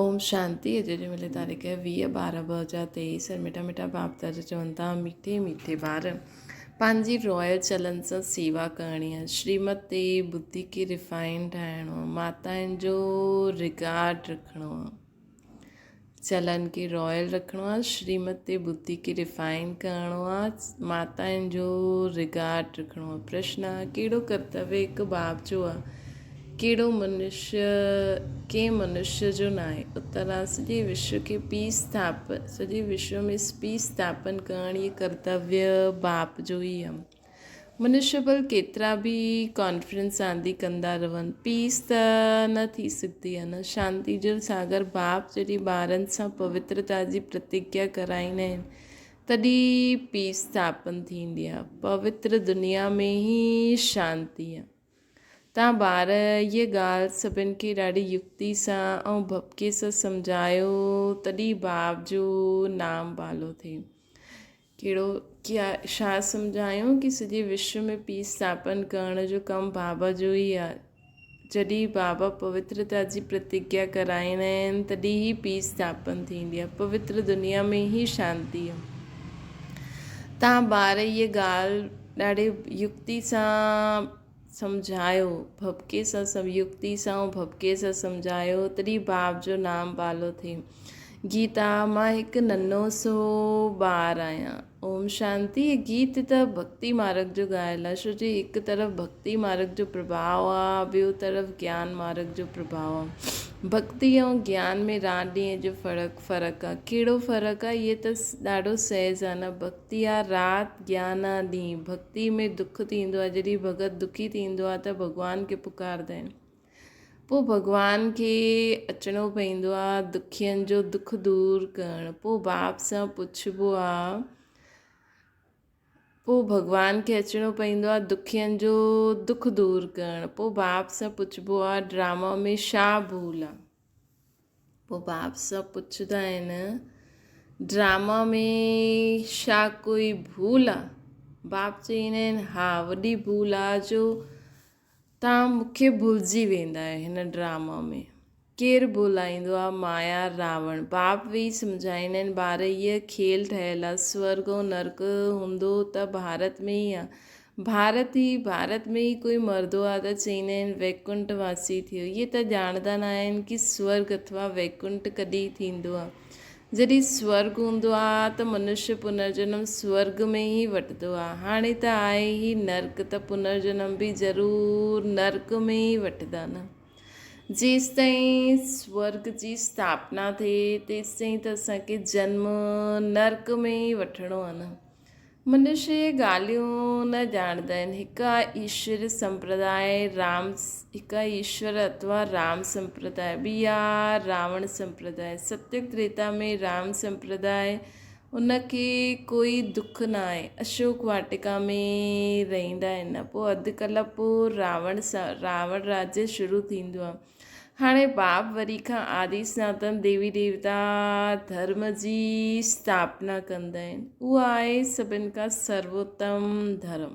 اوم شانتي اڄ جي ملي تاريخ 20 12 2023 ۽ مٺا مٺا باپ دادا چون ٿا مٺي مٺي ٻار پنهنجي رائل چلن سان سيوا ڪرڻي آهي شريمت تي ٻڌي کي ريفائن ٺاهڻو آهي ماتائن جو رڪارڊ رکڻو آهي چلن کي رائل رکڻو آهي شريمت تي ٻڌي کي ريفائن ڪرڻو آهي ماتائن جو رڪارڊ رکڻو آهي پرشن آهي ڪهڙو ڪرتويه هڪ باپ جو آهي ڪهڙو منشيه ڪنهن منشيه جو ناهي. اتر آ سڄي وشو کي پيس ٿاپ سڄي وشو ۾ پيس ٿاپن ڪرڻ هي ڪرتويه باپ جو ئي آ. منشيه ڀل ڪيترا به ڪانفرنس آندي ڪندا رهن پيس ته نه ٿي سگهندي آ نه. شانتي جو ساگر باپ جڏهن ٻارن سان پوترتا جي پرتگيا ڪرائيندا آهن تڏهن پيس ٿاپن ٿيندي آ. پوتر دنيا ۾ ئي شانتي آ. تان ٻار هيء ڳالهه سڀن کي ڏاڍي يڪتي سان ۽ ڀڀڪي سان سمجهايو، تڏهن باب جو نام بالو ٿئي. ڪهڙو ڇا سمجهايون ڪي سڄي وشو ۾ پيس اسٿاپن ڪرڻ جو ڪم بابا جو ئي آهي. جڏهن بابا پوترتا جي پرتگيا ڪرائيندا آهن، تڏهن ئي پيس اسٿاپن ٿيندي آهي. پوتر دنيا ۾ ئي شانتي آهي. تان ٻار هيء ڳالهه ڏاڍي يڪتي سان سمجهايو، ڀڀڪي سان سم يڪتي سان ۽ ڀڀڪي سان سمجهايو، تڏهن باپ جو نام بالو ٿئي. گيتا، مان هڪ ننهو سو ٻار آهيان. اوم شانتي هي گيت ته ڀڳتي مارگ جو ڳايل آهي، ڇو جو هڪ طرف ڀڳتي مارگ جو پرڀاء آهي، ٻيو طرف گيان مارگ جو پرڀاء آهي. ڀڳتي ۽ گيان ۾ رات ڏينهن جو فرق فرق آهي. ڪهڙو فرق آهي؟ اهي ته ڏاڍو سهج آهي نه. ڀڳتي آ رات، گيان آ ڏينهن. ڀڳتي ۾ دک ٿيندو آ، جڏهن ڀڳت دکي ٿيندو آ ته ڀڳوان کي پڪاردا آهن. پوء ڀڳوان کي اچڻو پوندو آ دکين جو دک دور ڪرڻ. پوء باپ سان پڇبو آ، پوء ڀڳوان کي اچڻو پوندو آ دکين جو دک دور ڪرڻ. پوء باپ سان پڇبو آ ڊراما ۾ ڇا ڀول آ؟ پوء باپ سان پڇندا آهن، ڊراما ۾ ڇا ڪوئي ڀول آ؟ باپ چئيندا آهن، ها وڏي ڀول آ جو توهان مون کي ڀلجي ويندا آهيو هن ڊراما ۾. ڪير ڀلائيندو آ مايا راوڻ. باپ ويهي سمجهائيندا آهن، ٻار هيء کيل ٺهيل آ، سورڳ ۽ نرڪ هوندو ته ڀارت ۾ ئي آ. ڀارت ئي ڀارت ۾ ئي ڪوئي مردو آ ته چئيندا آهن ويڪنٺ واسي ٿيو. اهي ته ڄاڻندا نه آهن ڪي سورڳ اٿوا ويڪنٺ ڪڏهن ٿيندو آ. جڏهن سورڳ هوندو آ ته منشيه پنرجنم سورڳ ۾ ئي وٺندو آ. هاڻي ته آهي ئي نرڪ ته پنرجنم به ضرور نرڪ ۾ ئي وٺندا نه. جيستائين سورڳ جي اسٿاپنا ٿئي تيستائين ته اسان کي جنم نرڪ ۾ ئي وٺڻو آ نه. منشي اهي ڳالهيون نه ڄاڻندا آهن. هڪ آهي ايشور سمپرداء، رام، هڪ آهي ايشور اٿوا رام سمپرداء، ٻي آهي راوڻ سمپرداء. ستيگ تريتا ۾ رام سمپرداء ان کي ڪوئي دک نه آهي. اشوڪ واٽڪا ۾ رهندا آهن. پوء اڌ ڪلپ راوڻ راوڻ راجيه شروع ٿيندو آهي. هاڻي باپ وري کان آدي سناتن ديوي ديوتا ڌرم جي اسٿاپنا ڪندا آهن. اهو آهي سڀن کان سرووتم ڌرم.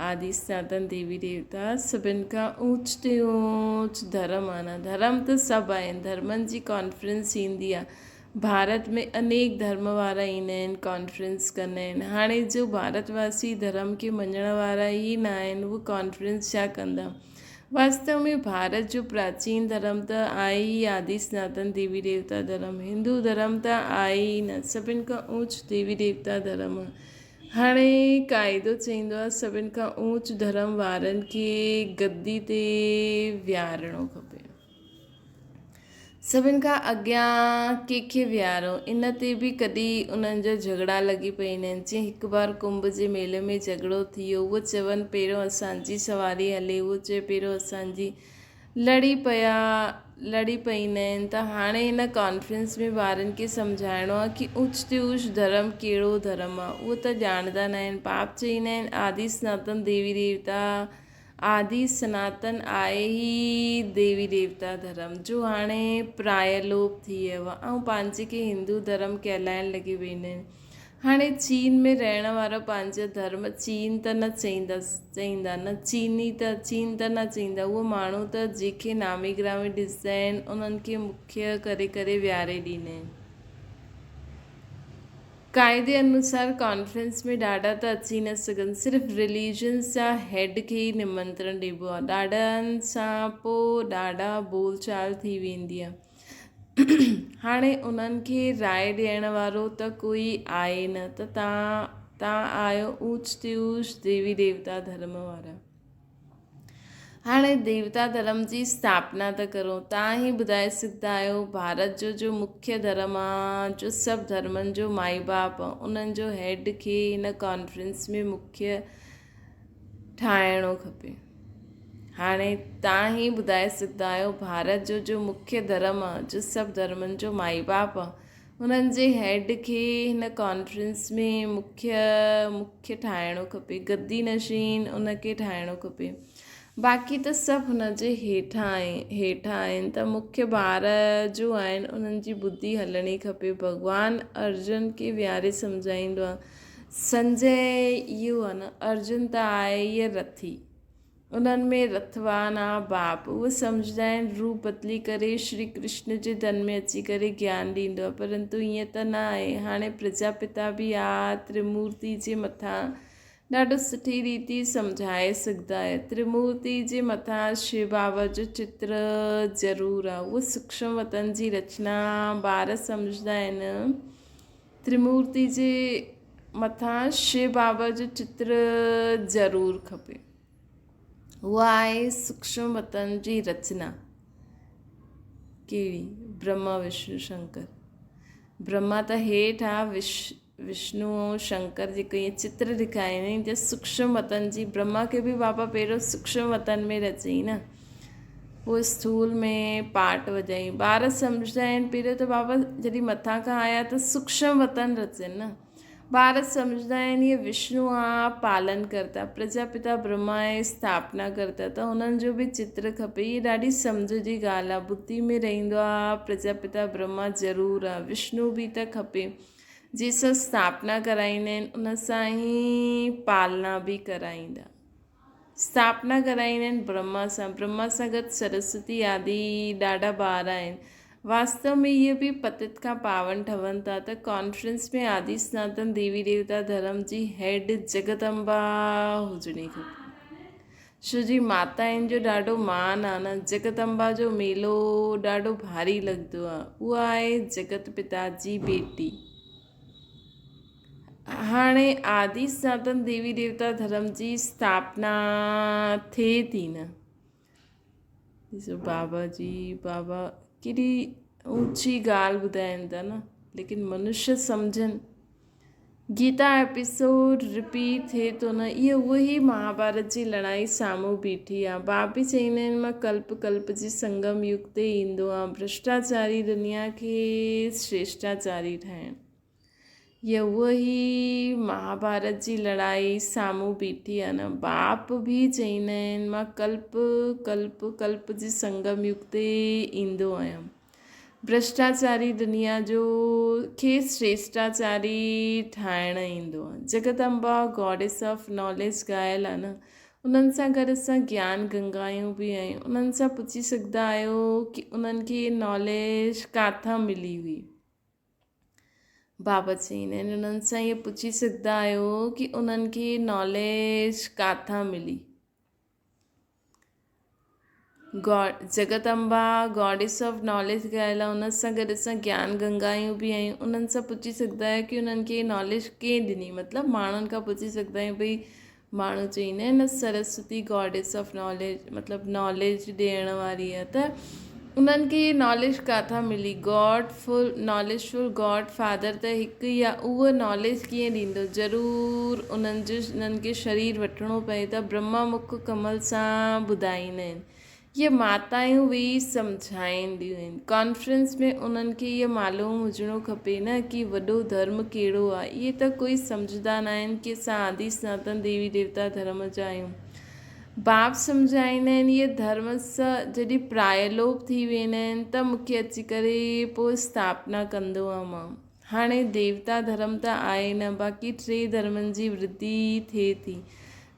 آدي سناتن ديوي ديوتا سڀن کان اوچ تي اوچ ڌرم آهي نه. ڌرم ته سڀ آهن. ڌرمن جي ڪانفرنس ايندي آهي. ڀارت ۾ انيڪ ڌرم وارا ايندا آهن ڪانفرنس ڪندا آهن. هاڻي جو ڀارت واسي ڌرم کي مڃڻ وارا ئي نه آهن اهي ڪانفرنس ڇا ڪندا. واستو ۾ ڀارت جو پراچين ڌرم ته آهي ئي آدي سناتن ديوي ديوتا ڌرم. هندو ڌرم ته آهي ئي نه، سڀن کان اوچ ديوي ديوتا ڌرم. هاڻي قاعدو چئيندو آهي سڀن کان اوچ ڌرم وارن کي گدي تي ويهارڻو کپي. سڀن کان اڳيان ڪنهن کي ويهاريو، ان تي به ڪڏهن انهن جا جهڳڙا لڳي پوندا آهن. جيئن هڪ بار ڪنڀ جي ميلي ۾ جهڳڙو ٿي ويو، اهو چون پهريون اسان جي سواري هلي، اهو چئي پهريون اسان جي. لڙي پيا، لڙي پئيندا آهن ته هاڻي هن ڪانفرنس ۾ ٻارن کي سمجهائڻو آهي ڪي اوچ تي اوچ ڌرم ڪهڙو ڌرم آهي، اهو ته ڄاڻندا ناهن. پاپ چئيندا آهن آدي سناتن ديوي ديوتا آدي سناتن آهي ئي ديوي ديوتا ڌرم، جو هاڻي پرايه لوپ ٿي ويو آهي ۽ پنهنجي کي هندو ڌرم ڪهلائڻ لڳي ويندا آهن. هاڻي چين ۾ رهڻ وارا پنهنجو ڌرم چين ته نه چئيندس چئيندا نه چيني ته چين ته نه چئيندا اهو ماڻهو ته جيڪي نامي گرامي ڏسندا آهن انهن کي مکيه ڪري ڪري ويهاري ڏيندا آهن. قاعدي انوسار ڪانفرنس ۾ ڏاڍا ته اچي نه سگهن صرف رليجنس جا هيڊ کي ئي نمنترڻ ڏبو آهي ڏاڍن سان پوء ڏاڍا ٻول چال ٿي ويندي آهي. هاڻي انهن کي راء ڏيڻ وارو ته ڪوئي آهي نه ته تان تان آيو اوچ تي اوچ ديوي ديوتا ڌرم وارا. هاڻي ديوتا ڌرم جي اسٿاپنا ته ڪرو. تان ئي ٻڌائي سگهندا آهيو ڀارت جو جو مکيه ڌرم آ جو سڀ ڌرمن جو مائي باپ آ انهن جو هيڊ کي هن ڪانفرنس ۾ مکيه ٺاهڻو کپي. هاڻي توهان ئي ٻڌائي سگهندا آهيو ڀارت جو جو مکيه ڌرم آ جو سڀ ڌرمن جو مائي باپ آ انهن جي هيڊ کي هن ڪانفرنس ۾ مکيه مکيه ٺاهڻو کپي گدي نشين ان کي ٺاهڻو کپي باقي ته سڀ هن جي هيٺان هيٺان آهن ته مکيه ٻار جو آهن انهن جي ٻڌي هلڻي کپي ڀڳوان ارجن کي ويهاري سمجهائيندو آ سنجي اهو آ نه ارجن ته آهي ئي رٿي. انهن ۾ رٿوان آ باپ. اهي سمجهندا آهن روح بدلي ڪري شري ڪرشن جي تن ۾ اچي ڪري گيان ڏيندو آ پرنتو ائين ته نه آهي. هاڻي پرجاپتا به آ ترمورتي جي مٿان ڏاڍو سٺي ريتي سمجهائي سگهندا آهي. ترمورتي جي مٿان شو بابا جو چتر ضرور آ. اهو سوڪشم وطن جي رچنا ٻار سمجهندا آهن. ترمورتي جي مٿان شو بابا جو چتر ضرور کپي. اها آهي سوڪشم وطن جي رچنا. ڪهڙي؟ برهما وشنو شنڪر. برهما ته هيٺ آ وشنو ۽ شنڪر جيڪو ائين چتر ڏيکاريائين ته سوڪشم وطن جي برهما کي به بابا پهريون سوڪشم وطن ۾ رچيائين نه. پوء اسٿول ۾ پاٽ وڄائين. ٻار سمجهندا آهن پهريون ته بابا جڏهن مٿان کان آيا ته سوڪشم وطن رچن نه. ٻار سمجهندا آهن هيء وشنو آ پالن ڪرتا، پرجاپتا برهما ۽ اسٿاپنا ڪرتا ته هنن جو به چتر کپي. هيء ڏاڍي سمجهه جي ڳالهه آ. ٻڌي ۾ رهندو آ پرجاپتا برهما ضرور آ. وشنو به ته کپي. جنهن سان اسٿاپنا ڪرائيندا آهن ان سان ئي پالنا به ڪرائيندا. اسٿاپنا ڪرائيندا آهن برهما سان، برهما سان گڏ سرسوتي آدي ڏاڍا ٻار آهن. واستو ۾ اهي به پتت کان پاون ٺهن ٿا ته ڪانفرنس ۾ آدي سناتن ديوي ديوتا ڌرم جي هيڊ جڳت امبا هجڻي کپي. ڇو جي ماتائن جو ڏاڍو مان آ نه جڳت امبا جو ميلو ڏاڍو ڀاري لڳندو آ. اها آهي جڳت پتا جي بيٽي. هاڻي آدي سناتن ديوي ديوتا ڌرم جي اسٿاپنا ٿئي ٿي نه. ڏسو بابا جي بابا ڪيڏي اوچي ڳالهه ٻڌائين ٿا نه ليڪن منشيه سمجهن گيتا ايپيسوڊ رپيٽ ٿئي ٿو نه اهو اهو ئي مهاڀارت جي لڙائي سامهون بيٺي آ بابي چئيندا آهن مان ڪلپ ڪلپ جي سنگم يگ تي ايندو آهيان ڀرشٽاچاري دنيا کي شريشٽاچاري ٺاهڻ هيء اها ئي مهاڀارت جي لڙائي سامهون بيٺي آهي نه. باپ به چئيندا آهن مان ڪلپ ڪلپ ڪلپ جي سنگم يگ تي ايندو آهيان. ڀرشٽاچاري دنيا جو کي شريشٽاچاري ٺاهڻ ايندو آهي. جگت امبا گاڊيس آف ناليج ڳايل آهي نه. انهن سان گڏ اسان گيان گنگايون به آهيون. انهن سان پڇي سگهندا آهيو ڪي انهن کي ناليج ڪاٿان ملي هئي. بابت چئيندا آهن انهن سان اهو پڇي سگهندا آهيو ڪي انهن کي ناليج ڪاٿان ملي God Jagat Amba goddess of knowledge ڳايل آهي ان سان گڏ اسان گيان گنگايون به آهيون انهن سان پڇي سگهندا آهيو ڪي انهن کي ناليج ڪنهن ڏني مطلب ماڻهن کان پڇي سگهندا آهيون ڀئي ماڻهو چئيندا آهن نه سرسوتي گاڊيس آف ناليج مطلب ناليج ڏيڻ واري آهي ته انهن کي هي ناليج ڪاٿان ملي God full knowledge full God father ته هڪ ئي آهي اهو ناليج ڪيئن ڏيندو ضرور انهن جو انهن کي شرير وٺڻو پئي ته برهما مک ڪمل سان ٻڌائيندا آهن اهي ماتائون ويهي سمجهائينديون آهن. ڪانفرنس ۾ انهن کي اهو معلوم هجڻو کپي نه ڪي وڏو ڌرم ڪهڙو آهي. اهي ته ڪوئي سمجهندا ناهن ڪي اسان آدي سناتن ديوي ديوتا ڌرم جا آهيون. باپ سمجهائيندا آهن اهي ڌرم جڏهن پرايلوپ ٿي ويندا آهن ته مون کي اچي ڪري پوء اسٿاپنا ڪندو آهيان مان. هاڻي ديوتا ڌرم ته آهي نه، باقي ٽي ڌرمن جي ورڌي ٿئي ٿي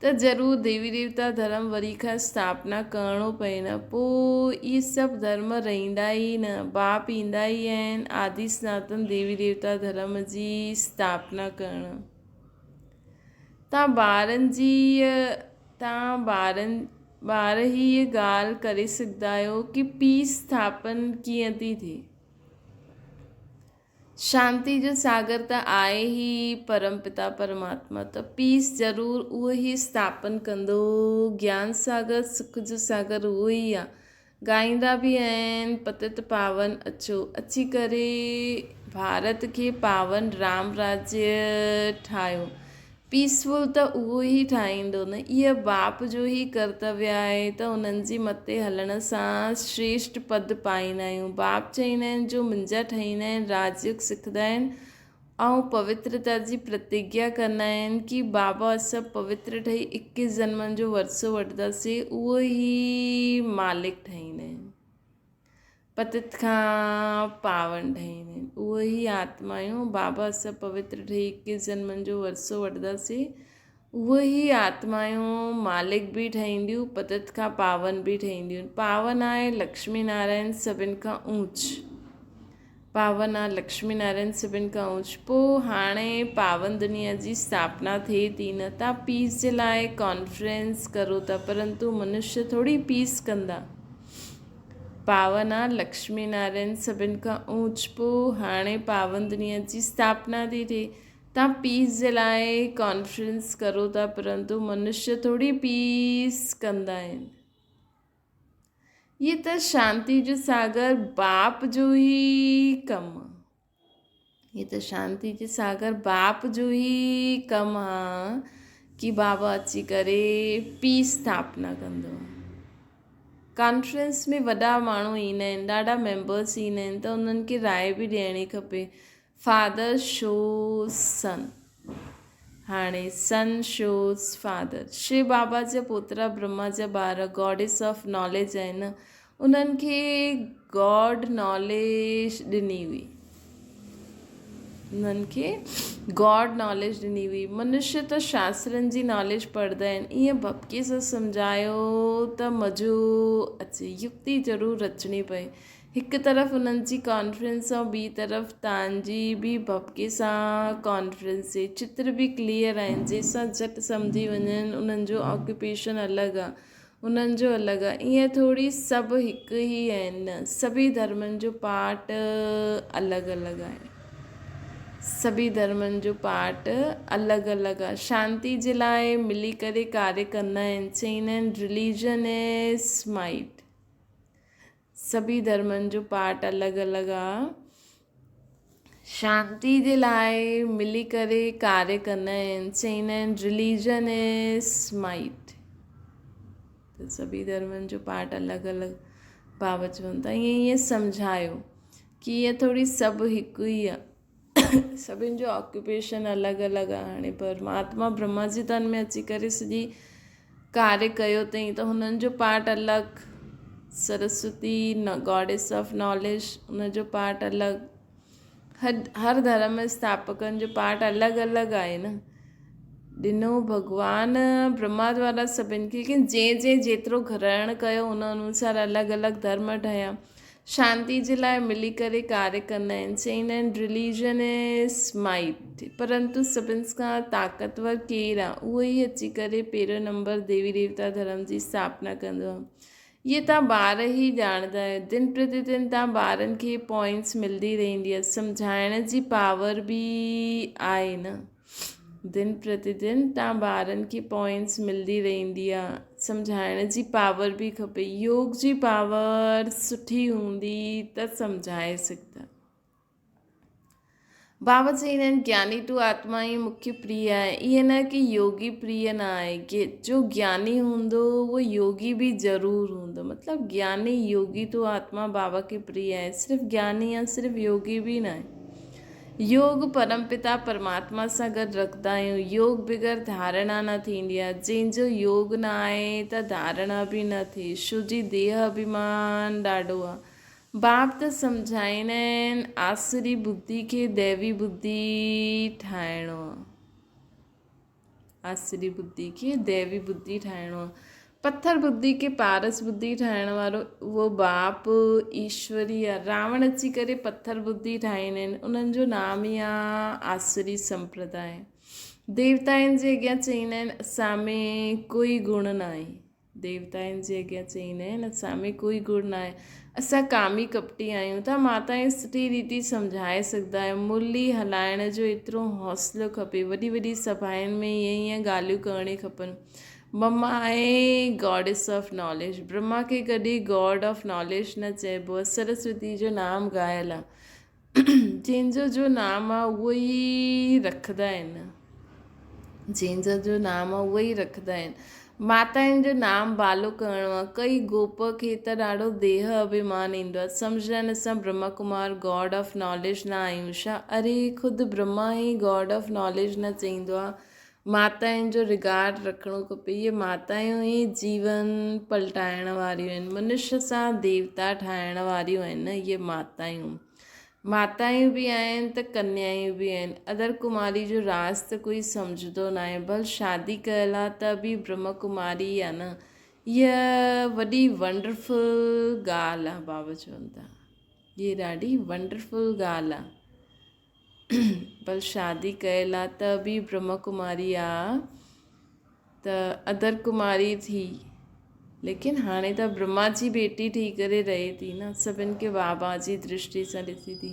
ته ضرور ديوي ديوتا ڌرم وري کان اسٿاپنا ڪرڻو پئي نه، پوء اهي سڀ ڌرم رهندا ئي نه، باپ ايندا ئي آهن آدي سناتن ديوي ديوتا ڌرم جي اسٿاپنا ڪرڻ. تان ٻارن جي تان ٻارن ٻار هيء ڳالهه ڪري سگهندا آهيو ڪي پيء اسٿاپن ڪيئن ٿي ٿئي؟ شانتي جو ساگر ته آهي ئي پرم پتا پرماتما ته پيس ضرور اهو ئي اسٿاپن ڪندو. گيان ساگر سک جو ساگر اهو ئي آ. ڳائيندا به آهن پتت پاون اچو اچي ڪري ڀارت کي پاون رام راجيه ٺاهيو. پيسفل ته اهو ئي ٺاهيندو نه، اهو باپ جو ئي ڪرتويه آهي ته انهن جي مٿي هلڻ سان شريشٽ پد پائيندا آهيون. باپ چئيندا آهن جو منهنجا ٺهيندا آهن، راجيوگ سکندا آهن ۽ پوترتا جي پرتگيا ڪندا آهن ڪي بابا اسان پوتر ٺهي اڪيس جنمن جو ورثو وٺنداسين، اهو ئي مالڪ ٺهيندا آهن. پتت کان پاون ٺهيندا آهن. اهي ئي آتما آهيون. بابا اسان پوتر ٺهي اڪيس جنمن جو ورثو وٺنداسين. اهي ئي آتمائون مالڪ به ٺهينديون، پتت کان پاون به ٺهينديون. پاون آهي لڪشمي نارائڻ سڀن کان اونچ. پاون آهي لڪشمي نارائڻ سڀن کان اونچ. پوء هاڻي پاون دنيا جي اسٿاپنا ٿئي ٿي نه. تان پيس جي لاء ڪانفرنس ڪرو ٿا پرنتو منشيه ٿوري پيس ڪندا. پاون آ لڪشمي نارائڻ سڀن کان اونچ پو هاڻي پاون دنيا جي اسٿاپنا ٿي ٿئي تان پيس جي لاء ڪانفرنس ڪرو ٿا پرنتو منشيه ٿوري پيس ڪندا آهن هي ته شانتي جو ساگر باپ جو ئي ڪم آ هي ته شانتي جي ساگر باپ جو ئي ڪم آ ڪي بابا اچي ڪري پيس اسٿاپنا ڪندو آ. ڪانفرنس ۾ وڏا ماڻهو ايندا آهن ڏاڍا ميمبرس ايندا آهن ته انهن کي راء به ڏيڻي کپي فادر شوز سن هاڻي سن شوز فادر شو بابا جا پوترا برهما جا ٻار گاڊيس آف ناليج آهن انهن کي گاڊ ناليج ڏني هئي. انهن کي گاڊ ناليج ڏني هئي. منشي ته شاسترن جي ناليج پڙهندا آهن. ائين ڀڀڪي سان سمجهايو ته مزو اچي. يڪتي ضرور رچڻي پئي. هڪ طرف انهن جي ڪانفرنس ۽ ٻي طرف تان جي به ڀڀڪي سان ڪانفرنس ٿئي. چتر به ڪليئر آهن جنهن سان جهٽ سمجهي وڃن. انهن جو آڪيوپيشن الڳ آهي. انهن جو الڳ آهي ائين ٿوري سڀ هڪ ئي آهن نه سڀئي ڌرمن جو پارٽ الڳ الڳ آهي سڀئي ڌرمن جو پارٽ الڳ الڳ آهي شانتي جي لاء ملي ڪري ڪاريه ڪندا آهن چئيندا آهن رليجن از مائيٽ سڀئي ڌرمن جو پارٽ الڳ الڳ آ. شانتي جي لاء ملي ڪري ڪاريه ڪندا آهن چئيندا آهن رليجن از مائيٽ ته سڀئي ڌرمن جو پارٽ الڳ الڳ بابا چون ٿا ائين ائين سمجهايو ڪي ائين ٿوري سڀ هڪ ئي آ سڀني جو آڪيوپيشن الڳ الڳ آ هاڻي پرماتما برهما جي تن ۾ اچي ڪري سڄي ڪاريه ڪيو اٿئين ته هنن جو پارٽ الڳ سرسوتي گاڊيس آف ناليج ان جو پارٽ الڳ هر هر ڌرم اسٿاپڪن جو پارٽ الڳ الڳ آهي نه ڏنو ڀڳوان برهما دوارا سڀن کي ليڪن جنهن جنهن جيترو گرهڻ ڪيو ان انوسار الڳ الڳ ڌرم ٺهيا شانتي جي لاء ملي ڪري ڪاريه ڪندا آهن. چئيندا آهن رليجن از مائيٽ پرنتو سڀن کان طاقتور ڪير آهي اهو ئي اچي ڪري پهريون نمبر ديوي ديوتا ڌرم جي اسٿاپنا ڪندو آهي. اهي توهان ٻار ئي ڄاڻندا آهيو. دن پرتي دن توهان ٻارن کي پوائنٽس ملندي رهندي آهي. سمجهائڻ جي پاور به آهي نه. دن پرتي دن تان ٻارن کي پوائنٽس ملندي رهندي آ سمجهائڻ جي پاور به کپي يوگ جي پاور سٺي هوندي ته سمجهائي سگهندا بابا چئيندا آهن گياني تو آتما ئي مکي پريه آهي ائين نه ڪي يوگي پريه نه آهي جو گياني هوندو اهو يوگي به ضرور هوندو مطلب گياني يوگي تو آتما بابا کي پريه آهي صرف گياني يا صرف يوگي به نه آهي يوگ پرم پتا پرماتما سان گڏ رکندا آهيون. يوگ بغير ڌارڻا نه ٿيندي آهي. جنهن جو يوگ نه آهي ته ڌارڻا به نه ٿئي. شو جي ديهه اڀيمان ڏاڍو آهي. باپ ته سمجهائيندا آهن آسري ٻڌي کي ديوي ٻڌي ٺاهڻو آ. آسري ٻڌي کي ديوي ٻڌي ٺاهڻو آ. پٿر ٻڌي کي پارس ٻڌي ٺاهڻ وارو اهو باپ ايشوري آ. راوڻ اچي ڪري پٿر ٻڌي ٺاهيندا آهن. انهن جو نام ئي آ آسري سمپرداء. ديوتائن جي اڳيان چئيندا آهن اسان ۾ ڪوئي گڻ ناهي. ديوتائن جي اڳيان چئيندا آهن، اسان ۾ ڪوئي گڻ ناهي، اسان ڪامي ڪپٽي آهيون، توهان ماتا کي سٺي ريتي سمجهائي سگهندا آهيو، مرلي هلائڻ جو ايترو حوصلو کپي، وڏي وڏي سڀائن ۾ ائين ائين ڳالهيون ڪرڻي کپن. مما آهي گاڊس آف ناليج، برهما کي ڪڏهن گاڊ آف ناليج نه چئبو آهي، سرسوتي جو نام ڳايل آهي، جنهن جو جو نام آهي اهو ئي رکندا آهن. جنهن جو جو نام آهي اهو ئي رکندا آهن. ماتائن جو نام بالو ڪرڻو آهي. ڪئي گوپ کي ته ڏاڍو ديهه اڀيمان ايندو آهي. سمجهندا آهن اسان Brahma Kumar God of knowledge نه آهيون ڇا؟ اري خود برهما ئي گاڊ آف ناليج نه چئيندو آهي. ماتائن جو رگارڊ رکڻو کپي. اهي ماتايون ئي جيون پلٽائڻ واريون آهن. منش سان ديوتا ٺاهڻ واريون آهن اهي ماتايون. ماتايون به آهن ته ڪنيايون به آهن. ادر ڪماري جو راز ته ڪوئي سمجهندو ناهي. ڀل شادي ڪيل آ ته به برهما ڪماري ئي آ نه. هيء وڏي ونڊرفل ڳالهه آ بابا چون ٿا. هيء ڏاڍي ونڊرفل ڳالهه آ. ڀل شادي ڪيل آ ته به برهما ڪماري آ ته ادر ڪماري ٿي ليڪن هاڻي ته برهما جي بيٽي ٿي ڪري رهي ٿي نه سڀن کي بابا جي درشٽي سان ڏسي ٿي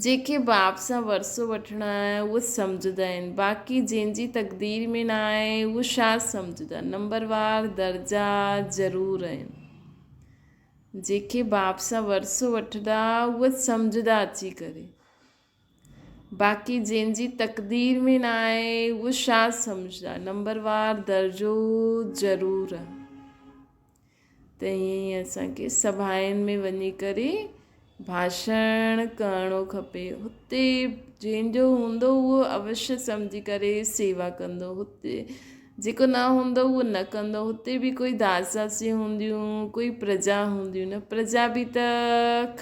جيڪي باپ سان ورثو وٺڻا آهي اهو سمجهندا آهن باقي جنهن جي تقدير ۾ نه آهي اهو ڇا سمجهندا نمبروار درجا ضرور آهن جيڪي باپ سان ورثو وٺندا اهي سمجهندا اچي ڪري. باقي جنهن جي تقدير ۾ نه آهي اهو ڇا سمجهندا. نمبروار درجو ضرور آهي. ته ائين ئي اسان کي سڀائن ۾ وڃي ڪري ڀاشڻ ڪرڻو کپي. هتي جنهن جو هوندو اهو اوشيه سمجهي ڪري سيوا ڪندو. هتي جيڪو نه هوندو اهو نه ڪندو. هتي به ڪوئي داس داسي هونديون، ڪوئي پرجا هونديون نه. پرجا به ته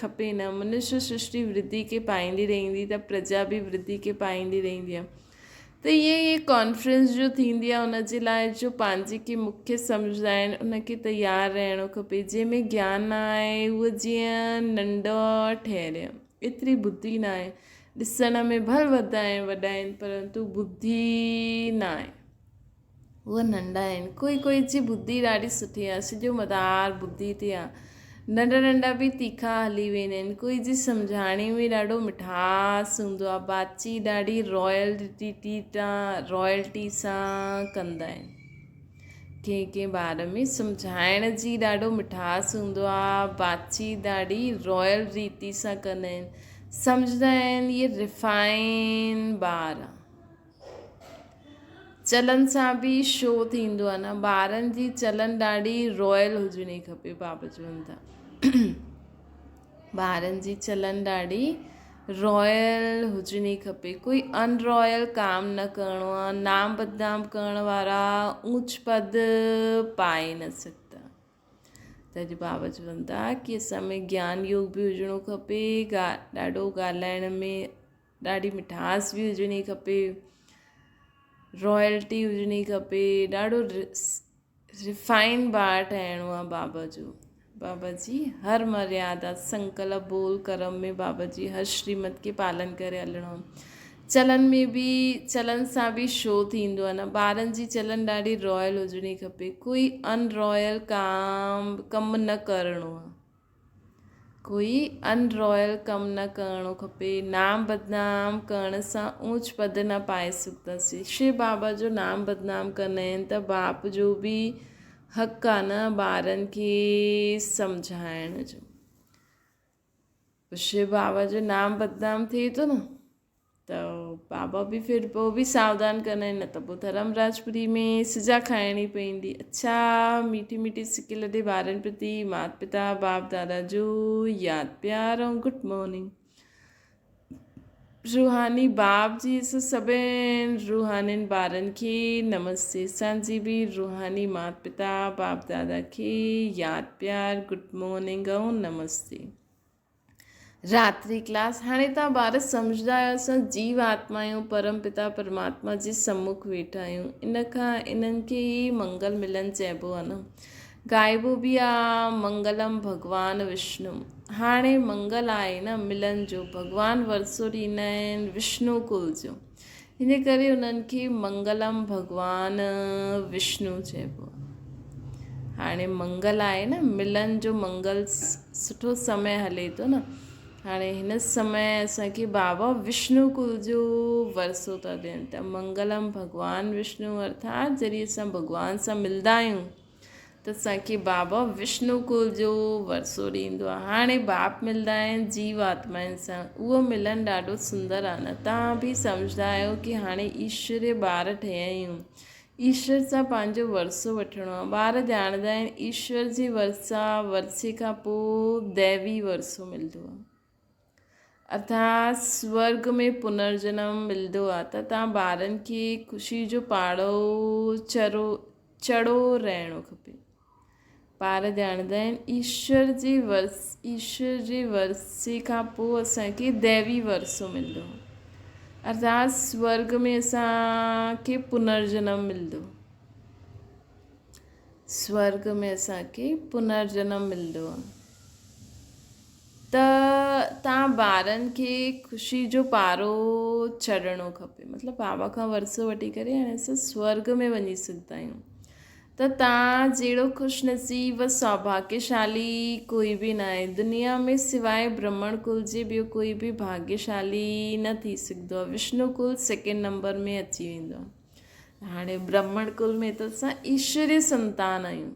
کپي نه. منشيه سرشٽي ورڌي کي پائيندي رهندي ته پرجا به ورڌي کي پائيندي رهندي آهي. ته ائين ئي ڪانفرنس جو ٿيندي آهي ان جي لاء جو پنهنجي کي مکيه سمجهندا آهن ان کي تيار رهڻو کپي. جنهن ۾ گيان نه آهي اهو جيئن ننڍو ٺهري ايتري ٻڌي نه آهي. ڏسڻ ۾ ڀل وڌا آهن وڏا آهن پرنتو ٻڌي نه آهي. اهي ننڍا آهن. ڪوئي ڪوئي جي ٻڌي ڏاڍي سٺي آهي. سڄو مدار ٻڌي تي آهي. ننڍا ننڍا به تيکا هلي ويندا آهن. ڪوئي جي سمجهاڻي ۾ ڏاڍو مٺاس هوندو آهي. باچي ڏاڍي رائلٽي سان ڪندا آهن. ڪنهن ڪنهن ٻار ۾ سمجهائڻ جي ڏاڍو مٺاس هوندو آهي. باچي ڏاڍي رائل ريتي سان ڪندا آهن. سمجهندا آهن اهي ريفائن ٻار آهن. چلن سان به شو ٿيندو آهي نه ٻارن جي چلن ڏاڍي رائل هجڻي کپي بابا چون ٿا ٻارن جي چلن ڏاڍي رائل هجڻي کپي ڪوئي ان رائل ڪام نه ڪرڻو آهي نام بدنام ڪرڻ وارا اونچ پد پائي نه سگهندا ته اڄ بابا چون ٿا ڪي اسان ۾ گيان يوگ به هجڻو کپي ڏاڍو ڳالهائڻ ۾ ڏاڍي مٺاس به هجڻي کپي، رائلٽي هجڻي کپي، ڏاڍو ريفائن ٻار ٺهڻو آهي بابا جو. بابا جي هر مريادا سنڪلپ بول ڪرم ۾ بابا جي هر شريمت کي پالن ڪري هلڻو آهي. چلن ۾ به چلن سان به شو ٿيندو آهي نه ٻارن جي چلن ڏاڍي رائل هجڻي کپي ڪوئي ان رائل ڪام ڪم نه ڪرڻو آهي. ڪوئي ان رائل ڪم نه ڪرڻو کپي. نام بدنام ڪرڻ سان اونچ پد نه پائي سگهنداسين. شو بابا جو نام بدنام ڪندا آهن ته باپ جو به حق آ نه ٻارن کي سمجهائڻ جو. شو بابا جو نام بدنام ٿئي ٿو نه. ته بابا به ڦر پوء به ساوڌان ڪندا آهن نه ته پوء ڌرم راجپوري ۾ سزا کائڻي پوندي. اڇا ميٺي ميٺي سڪي لڏي ٻارن پرتي مات پتا باپ دادا جو ياد پيار ۽ گڊ مارننگ. روحاني باپ جي اسان سڀن روحانين ٻارن کي نمستي. اسان جي به روحاني مات پتا باپ دادا کي ياد پيار گڊ مارننگ ۽ نمستي. راتري ڪلاس، هاڻي توهان ٻار سمجهندا آهيو اسان جيو آتما آهيون پرم پتا پرماتما جي سمک ويٺا آهيون ان کان انهن کي ئي منگل ملن چئبو آهي نه ڳائبو به آ منگلم ڀڳوان وشنو هاڻي منگل آهي نه ملن جو ڀڳوان ورثو ڏيندا آهن وشنو ڪل جو ان ڪري انهن کي منگلم ڀڳوان وشنو چئبو آهي. هاڻي منگل آهي نه ملن جو منگل سٺو سمي هلي ٿو نه هاڻي هن سمي اسان کي بابا وشنو ڪل جو ورثو ٿا ڏين ته منگلم ڀڳوان وشنو ارٿات جڏهن اسان ڀڳوان سان ملدا آهيون ته اسان کي بابا وشنو ڪل جو ورثو ڏيندو آهي. هاڻي باپ ملدا آهن جيو آتمائن سان. اهو ملن ڏاڍو سندر آهي نه. توهان به سمجهندا آهيو ڪي هاڻي ايشوري ٻار ٺهيا آهيون. ايشور سان پنهنجو ورثو وٺڻو آهي. ٻار ڄاڻندا آهن ايشور جي ورثا ورثي کان پوء ديوي ورثو ملندو آهي. ارٿات سورڳ ۾ پنرجنم ملندو آ ته تان ٻارن کي خوشي جو پاڙو چرو چڙو رهڻو کپي. ٻار ڄاڻندا آهن ايشور جي ورث ايشور جي ورثي کان پوء اسان کي ديوي ورثو ملندو. ارٿات سورڳ ۾ اسان کي پنرجنم ملندو. سورڳ ۾ اسان کي پنرجنم ملندو آ. ته تان ٻارن کي خوشي جو پارو چڙهڻو کپي مطلب بابا کان ورثو وٺي ڪري هاڻي اسان سورگ ۾ وڃي سگهندا آهيون ته تان جهڙو خوش نصيب و سوڀاگيشالي ڪوئي به نه آهي دنيا ۾ سواء برهمڻ ڪل جي ٻيو ڪوئي به ڀاگيشالي نه ٿي سگهندو آهي وشنو ڪل سيڪنڊ نمبر ۾ اچي ويندو آهي هاڻي برهمڻ ڪل ۾ ته اسان ايشوري سنتان آهيون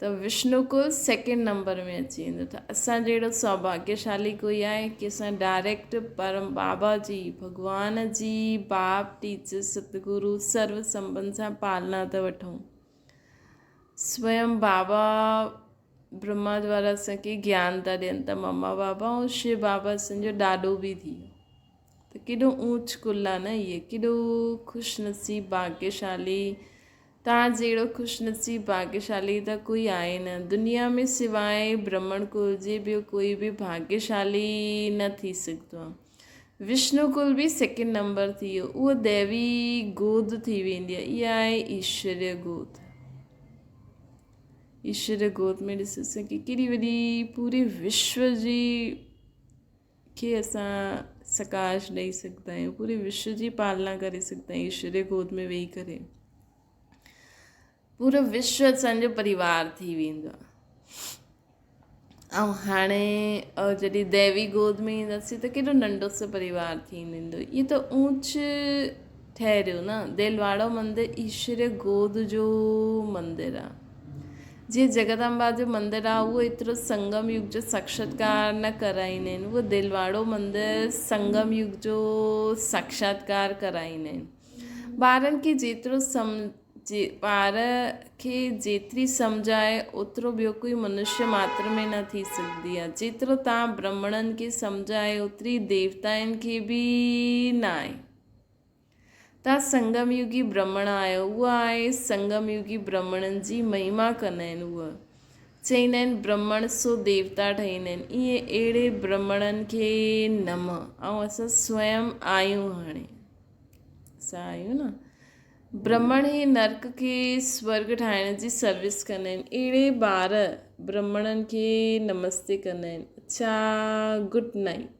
ته وشنو ڪل سيڪنڊ نمبر ۾ اچي ويندو ته اسان جهڙو سوڀاگيشالي ڪوئي آهي ڪي اسان ڊائريڪٽ پرم بابا جي ڀڳوان جي باپ ٽيچر ستگرو سرو سمبند سان پالنا ٿا وٺون سويم بابا برهما دوارا اسان کي گيان ٿا ڏين ته مما بابا ۽ شو بابا اسان جو ڏاڏو به ٿي ويو ته ڪيڏو اونچ ڪل آهي نه اهي ڪيڏو خوش نصيب ڀاگيشالي توهان جهڙو خوش نصيب ڀاڳيشالي ته ڪوئي آهي نه. دنيا ۾ سواء برهمڻ ڪل جي ٻيو ڪوئي به ڀاڳيشالي نه ٿي سگهندو آهي. وشنو ڪل به سيڪنڊ نمبر ٿي ويو. اهو ديوي گود ٿي ويندي آهي. اها آهي ايشوريه گود. ايشوريه گود ۾ ڏسو ڪي ڪيڏي وڏي پوري وشو جي کي اسان سڪاش ڏئي سگهندا آهيون پوري وشو جي پالنا ڪري سگهندا آهيون ايشور جي گود ۾ ويهي ڪري پورو وشو اسانجو پريوار ٿي ويندو آهي ۽ هاڻي جڏهن ديوي گود ۾ اينداسين ته ڪيڏو ننڍو سو پريوار ٿي ويندو اهو ته اونچ ٺهريو نه دلواڙو مندر ايشور گود جو مندر آهي جيئن جگدامبا جو مندر آ اهو ايترو سنگم يگ جو ساڪشاتڪار نه ڪرائيندا آهن اهو دلواڙو مندر سنگم يگ جو ساڪشاتڪار ڪرائيندا آهن ٻارن کي جيترو سم ٻار کي جيتري سمجهه آهي اوترو ٻيو ڪوئي منشيه ماتر ۾ نه ٿي سگهندي آهي جيترو توهان برهمڻن کي سمجهه آهي اوتري ديوتائن کي به نه آهي توهان سنگم يگي برهمڻ آهيو، اهو آهي سنگم يگي برهمڻن جي مهما ڪندا آهن، اهي چئيندا آهن برهمڻ سو ديوتا ٺهيندا آهن، ائين اهڙي برهمڻن کي نم ۽ اسان سويم آهيون هاڻي اسان آهيون نه برهمڻ هي نرڪ کي سورگ ٺاهڻ جي سروس ڪندا آهن، اهڙي ٻار برهمڻن کي نمستي ڪندا آهن، اڇا گڊ نائيٽ.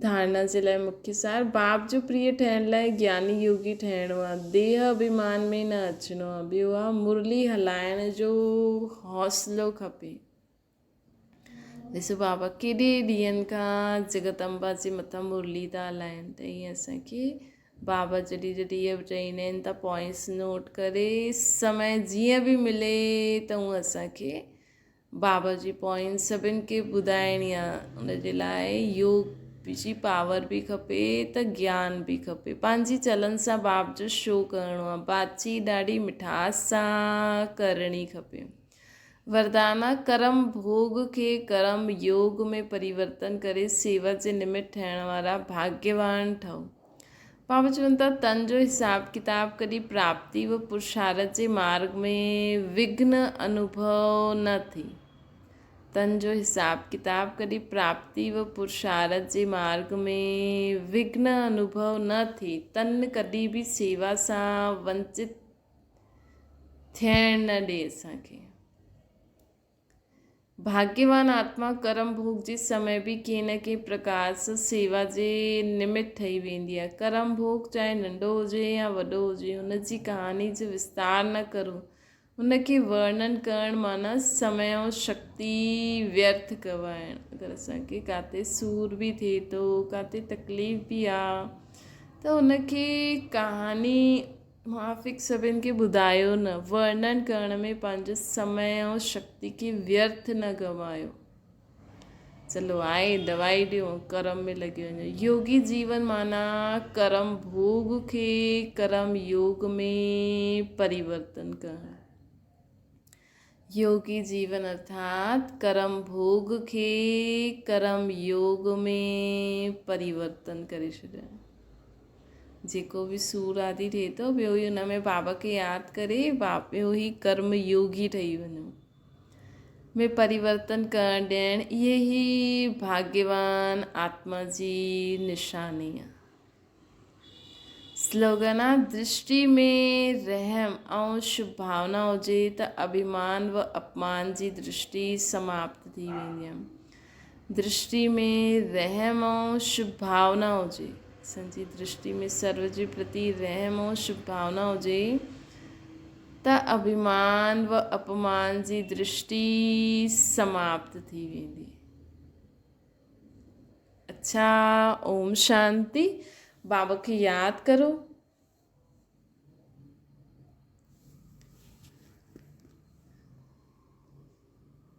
ڌارڻا جي لاء مکيه سار، باپ جو پريه ٺهڻ لاء گياني يوگي ٺهڻو آ، ديهه اڀيمان ۾ نه اچڻو آ، ٻيو آ مرلي هلائڻ جو حوصلو کپي. ڏسو بابا ڪيڏي ڏينهن کان جگت امبا جي مٿان مرلي ٿا هلائن ته ائين اسان کي بابا جڏهن جڏهن اهي به چئيندا آهن ته پوائنٽس نوٽ ڪري سمي جيئن به ملي ته هونء اسان کي بابا جي پوائنٽ سڀن کي ٻڌائڻي آ ان جي لاء يوگ جي پاور به کپي ته گيان به کپي پنهنجي چلن سان باپ جو شو ڪرڻو آ باتچي ڏاڍي مٺاس سان ڪرڻي کپي وردانا ڪرم ڀوڳ کي ڪرم يوگ ۾ پريورتن ڪري سيوا جي نمت ٺهڻ وارا ڀاگيوان ٺهو بابا چون ٿا، تن جو حساب ڪتاب ڪڏهن پراپتي و پرشارٿ جي مارگ ۾ وگهن انوڀو نه ٿئي. تن جو حساب ڪتاب ڪڏهن پراپتي و پرشارٿ جي مارگ ۾ وگهن انوڀو نه ٿئي، تن ڪڏهن به سيوا سان ونچت ٿيڻ نه ڏي اسان کي. ڀاڳيوان آتما ڪرم ڀوڳ جي سمي به ڪنهن نه ڪنهن پرڪار سان سيوا جي نمت ٺهي ويندي آهي. ڪرم ڀوڳ چاهي ننڍو هجي يا وڏو هجي، هن جي ڪهاڻي جو وستار نه ڪرو. هن کي ورڻن ڪرڻ معنيٰ سمي ۽ شڪتي ويرٿ گنوائڻ. اگر اسان کي ڪاتي سور به ٿئي ٿو، ڪاتي تڪليف به آ ته هن کي ڪهاڻي موافق سڀن کي ٻڌايو نه، ورڻن ڪرڻ ۾ پنهنجو سمي ۽ شڪتي کي ويرٿ نه گنوايو. چلو آء دوائي ڏيو ۽ ڪرم ۾ لڳي وڃو. يوگي جيون معنيٰ ڪرم ڀوڳ کي ڪرم يوگ ۾ پريورتن ڪرڻ. يوگي جيون ارٿات ڪرم ڀوڳ کي ڪرم يوگ ۾ پريورتن ڪري ڇڏڻ. جيڪو به سور آدي ٿئي ٿو ٻيو ئي ان ۾ بابا کي ياد ڪري ٻيو ئي ڪرم يوگي ٺهي وڃو. ۾ پريورتن ڪرڻ ڏيڻ اهي ئي ڀاڳيوان آتما جي نشاني آهي. سلوگن آ درشٽي ۾ رحم ۽ شڀ ڀاونا هجي ته اڀيمان و اپمان جي درشٽي سماپت ٿي ويندي آ. درشٽي ۾ رحم ۽ شڀ ڀاونا هجي، اسان جي درشٽي ۾ سرو جي پرتي رحم ۽ شڀ ڀاونا هجي ته اڀيمان و اپمان جي درشٽي سماپت ٿي ويندي. اڇا اوم شانتي. بابا کي ياد ڪرو.